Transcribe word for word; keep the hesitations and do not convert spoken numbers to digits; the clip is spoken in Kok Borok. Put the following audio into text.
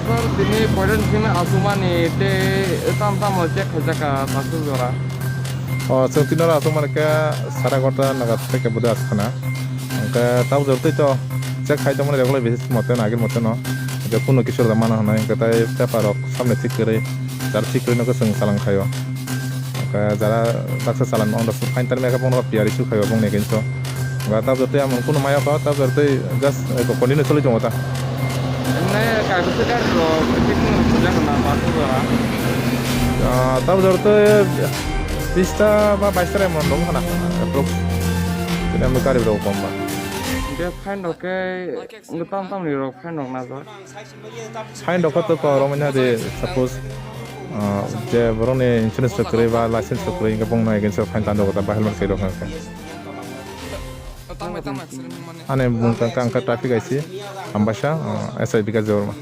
Sir, tini poiren simi asumani te tam tamo check khaijaka pasuk jora. O, chwng tini oro asuk mani khe sara egarota naga tei khe bwdai asuk khana. Hwnkhe tabuk jora tei to check khai tongmani regular basis mote no, agir mote no. Hwnkhe kunu kisu rwda mano hwnwi hwnkhe tai paper rok samni thik kwrwi, jar thik kwrwi no khe chwng chalang khaio. Hwnkhe jara baksa chalan on the spot fine tarmia khe bono P R issue khaio bongni against o. Hwnkhe tabuk jora tei amoni kunu maya kha, tabuk jora tei just, eh, continue choli tongo ta. Emne kaisa se gari rok, fifteen rok sojak na, pasuk jora. Ah, tabuk jora tei bista ba baista rok emon rok khana, approx. Tini amni gari rok kom ba. Be fine rok khe, tam tam ni rok fine rok na jor. Fine rok khe to ko romani hadi, suppose, ah, je borok ni insurance rok kwrwi ba license rok kwrwi hwnkhe bongno against o fine tang rok ta ba helmet kwrwi rok hwnkhe. Ani bung kha, kha, kha traffic I C, Ambasa, ah, S I Bikas Debbarma.